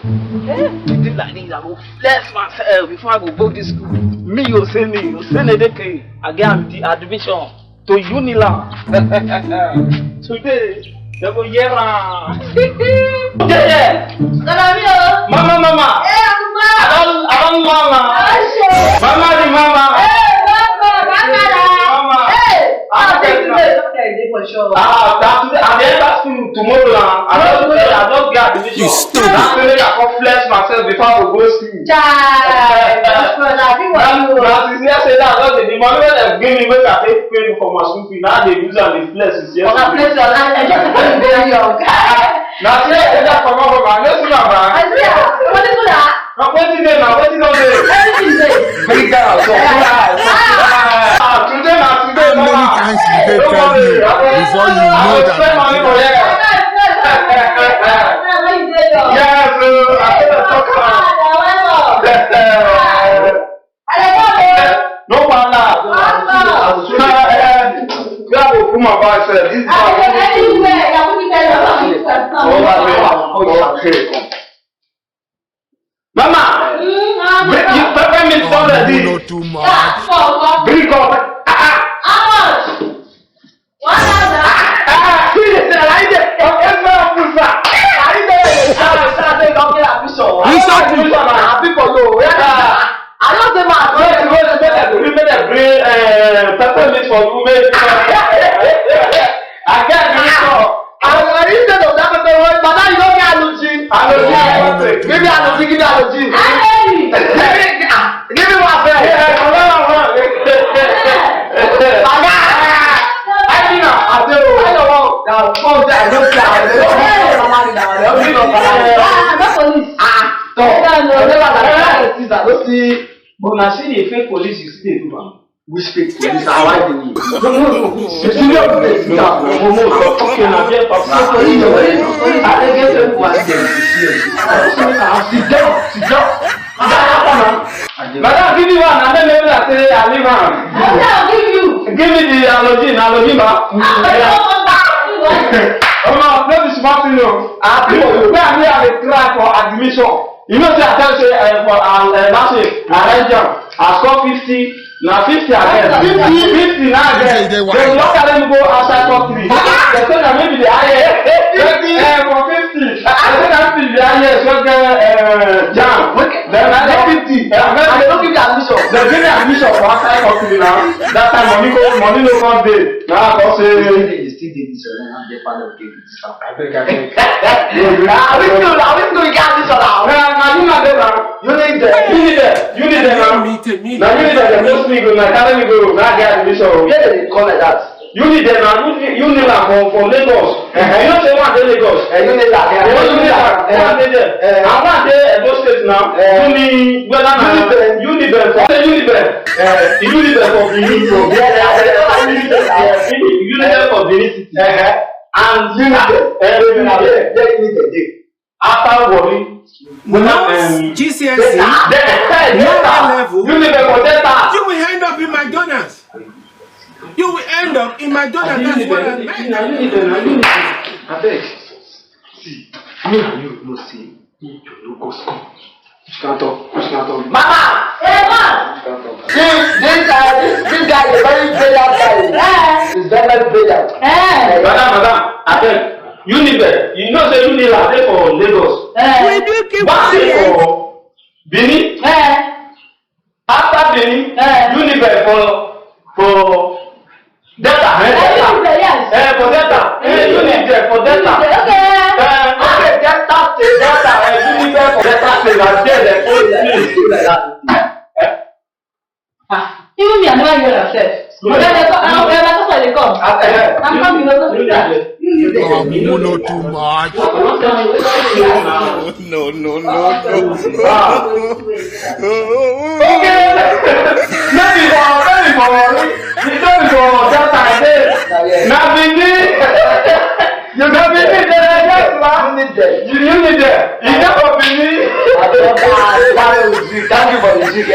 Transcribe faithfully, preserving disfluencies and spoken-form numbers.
Eh, the thing like this, I go flex myself before I go go this school. Me, you say me, you say Nedeke, I get am the admission to Unila. Today, they go hear am. Yeah, yeah. Mama, mama. Hey, Akuba. I don, I don mama. Ashe. Mama, the mama. Hey, mama, mama. Mama. Hey. Ah, ah, that's today. Okay, dey for sure. Ah, that's today. I dey enter school tomorrow now. I just, I just get admission. You stupid. That's why make I come flex myself before I go school. Chai, my brother, be what you want. Na, na since yesterday I just dey, the money wey dem give me, make I take pay for my school fee, now I dey use am dey flex since yesterday. Oga, flex your life, I just dey very young. Na since yesterday I comot for my, no see my bag. I see am. What is that? Na wetin dey na, wetin no dey? Everything dey. Bring am, surprise, surprise. Ah, today na today, mama. How many times you dey tell me before you know that? I go spend money for here. Yes, so I go dey talk am. No wahala. As soon as, eh, we have to put my bag, sir. This is anywhere. Okay. Mama, mm, bring, you pepper me don ready. No too much. Bring up. Ah, ah. How much? One thousand. Ah, ah, see this, I dey. Okay, sir, sir. I dey. Ah, sir, they don't get admission. You start to. Admission, man. Happy for you. Yeah. I don't say, man. Wait, wait, wait, wait, wait, wait, eh, pepper me for you, wait. I get admission. I, I instead of that pepper, but now you don't get allergy. Allergy, I want it. Give me allergy, give me allergy. Give me, ah, give me one bag. Yeah, come on, come on. Oga, I mean, I say, oh, I don't want that phone that I don't care. I don't want that. I don't want that. Ah, no police. Ah, no. I never like that. I don't see. But na see the fake police you see dey do am. Which fake police? How I dey? No, no, no. You see the police? No, no, no. Okay, na there for police. Police, police. I dey get fake one. Sit down, sit down. Madam, give me one. And then maybe I say I leave am. I say I give you. Give me the allergy, allergy, ma. Ah, yeah. Omo, no be small thing o. Ah, people, where I dey try for admission. You know say I tell you say, eh, for, um, eh, last week, I write down. I score fifty, na fifty I get. Fifty? Fifty na I get. Fifty, they want. Dem don carry me go outside country. Dem say na me be the highest. Fifty? Eh, for fifty. Dem say na me be the highest wey get, eh, JAMB. Then I get fifty. Eh, I get fifty admission. Dem give me admission for outside country now. That time money go, money no come dey. Now I come say, you still dey this one, I dey part of the Abeg, abeg. Na which school, na which school you get admission now? Na, na Unila dey na. Unila. Unila, Unila na. Na Unila dem post me go, na carry me go, na I get admission. Where dem dey call like that? Unila na, Uni-, Unila for, for Lagos. Uh-huh. You know say one dey Lagos. Eh, Unila, yeah. You know Unila, Unila. Eh. One dey there. Eh. And one dey Edo State now. Eh. Uni-, whether na Uniben. Uniben for, say Uniben. Eh. Uniben for Benin. Yeah, yeah, yeah. Uniben for Benin City. Uh-huh. And Uniben. Eh, Uniben. Yeah, yeah, Uniben dey. After Warri, when, um, G C S E, then, then, no Delta. Level. Uniben for Delta. You will end up in McDonald's. You will end up in McDonald's. That's what I meant. Abeg, see, me and you know say you no go school. Which kind talk? Which kind talk? Mama! Hey, man! Which kind talk? This, this, uh, this, this guy is a very brilliant guy. Eh. He's very, very brilliant. Eh. Madam, madam, abeg, Uniben, you know say Unila dey for Lagos. Eh. Will you keep quiet? One dey for Benin. Eh. After Benin, eh, Uniben for, for Delta, eh, eh, Delta. Uniben, yes. Eh, for Delta. Eh, Uniben for Delta. Uniben, okay. Eh, okay, Delta State, Delta, eh, Uniben for Delta State, na there dem put me. Eh? Ah, even me, I never hear am sef. Oga, dey come. Ah, oga, my customer dey come. Ah, eh, eh. I'm coming, no, no, no, no. Omo, no too much. No, no, no, no. Ah. Okay. Maybe for, maybe for, maybe for that time, eh, na Benin. Na Benin, eh, yes, ma. Uniben. You, Uniben. You dey for Benin. I don't know. Thank you for the drink.